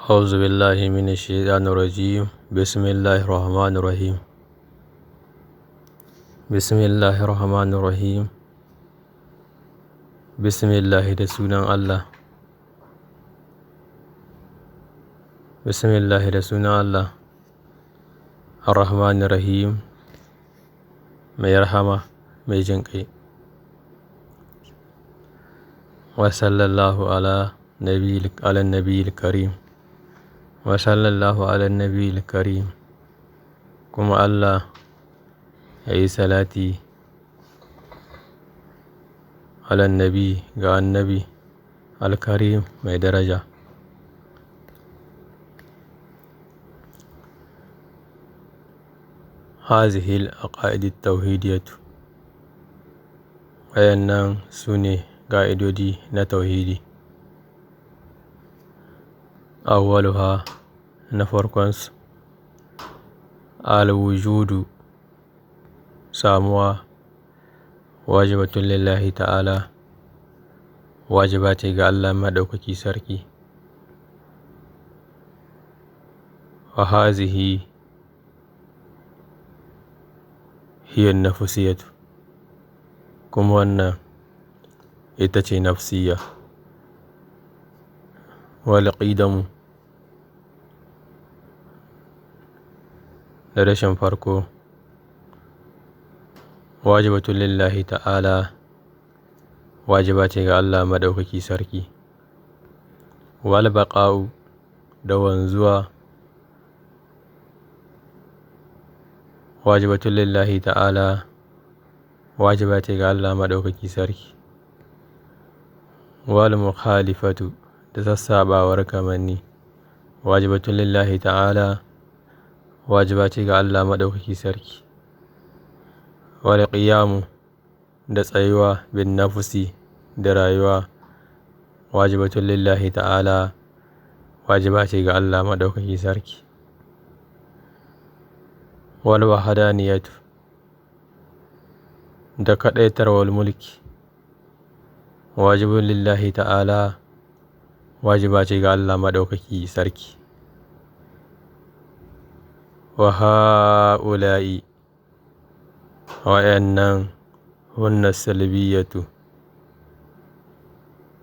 أعوذ بالله من الشيطان الرجيم. بسم الله الرحمن الرحيم. بسم الله الرحمن الرحيم. بسم الله da sunan Allah. بسم الله da sunan Allah. الرحمن الرحيم. Mai rahama, mai jin ƙai. Wa sallallahu ala nabiyil ala nabiyil karim. Wa sallallahu ala nabiyil karim. Kuma Allah ya yi salati ala nabi ga annabi alkarim mai daraja. Hazihil aqaidit tauhidiyatu. Wayannan su ne ƙa'idodi na tauhidi. Awwaluha, na farkonsu, al-wujudu, samuwa, wajibatun lillahi ta'ala, wajiba ce ga Allah Maɗaukaki Sarki. Wa hazihi hiya nafsiyatu, kuma wannan ita ce nafsiyya. Wal qidamu, da rashin farko, wajibatun lillahi ta'ala, wajiba ce ga Allah Maɗaukaki Sarki. Wal baqa'u, da wanzuwa, wajibatun lillahi ta'ala, wajiba ce ga Allah Maɗaukaki Sarki. Wal mukhalifatu, da sassaɓawar kamanni, wajibatun lillahi ta'ala, wajiba ce ga Allah Maɗaukaki Sarki. Wal qiyamu, da tsayuwa, bin nafsi, da rayuwa, wajibatun lillahi ta'ala, wajiba ce ga Allah Maɗaukaki Sarki. Wal wahadaniyatu, da kaɗaitarwar mulki, wajibun lillahi ta'ala, wajiba ce ga Allah Maɗaukaki Sarki. Wa ha'ula'i, wayannan, hunna salbiyatu,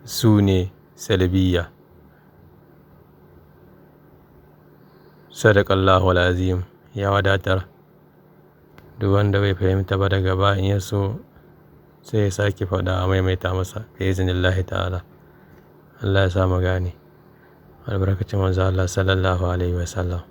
su ne salbiyya. Sadaqallahu al-azim. Ya wadatar. Duk wanda bai fahimta ba daga baya, in ya so sai ya sake faɗa a maimaita masa bi iznillahi ta'ala. Allah ya sa mu gane. Albarkacin manzo Allah sallallahu alaihi wasallam.